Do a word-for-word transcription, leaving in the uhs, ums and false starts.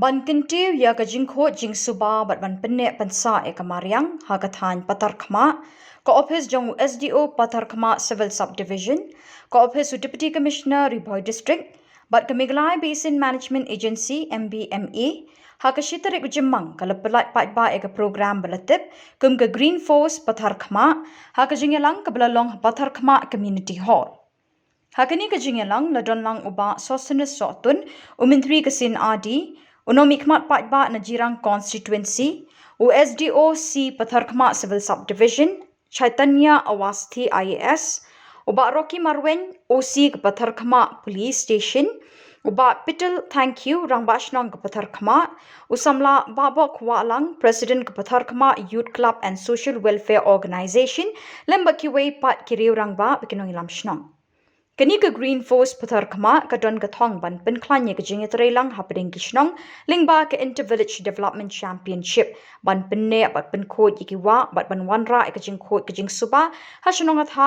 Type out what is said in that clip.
Ban kyntiew ïa ka jingkhuid jingsuba bad ban pynneh pynsah ïa ka mariang ha ka thaiñ Patharkhmah, ka ophis jong u S D O Patharkhmah Civil Subdivision, ka ophis u Deputy Commissioner Ri Bhoi District bad ka Meghalaya Basin Management Agency, M B M A, ha ka shi tarik u Jymmang ka la pyllait paidbah ïa ka program ba la tip kum ka Green Force Patharkhmah, ha ka jingïalang kaba la long ha Patharkhmah Community Hall. Ha kane ka jingïalang la don lang u Bah Sosthenes Sohtun, u Myntri ka C&RD, u nongmihkhmat paidbah na Jirang Constituency, u S D O C Patharkhmah Civil Subdivision, Chaitanya Awasthi I A S, u Bah Rocky Marwein, O C ka Patharkhmah Police Station, u Bah Pitil Thangkhiew, Rangbah Shnong ka Patharkhmah, u samla Bah Bok Wahlang, President ka Patharkhmah Youth Club and Social Welfare Organisation, lem bad kiwei pat ki riew rangbah bad ki nongïalam shnong. Kane ka Green Force Patharkhmah ka don ka thong ban pynkhlaiñ ïa ka jingïatreilang hapdeng ki shnong lyngba ka Inter Village Development Championship, ban pynneh bad pynkhuid ïa ki wah bad ban wanrah ïa ka jingkhuid ka jingsuba ha shnong ha thaw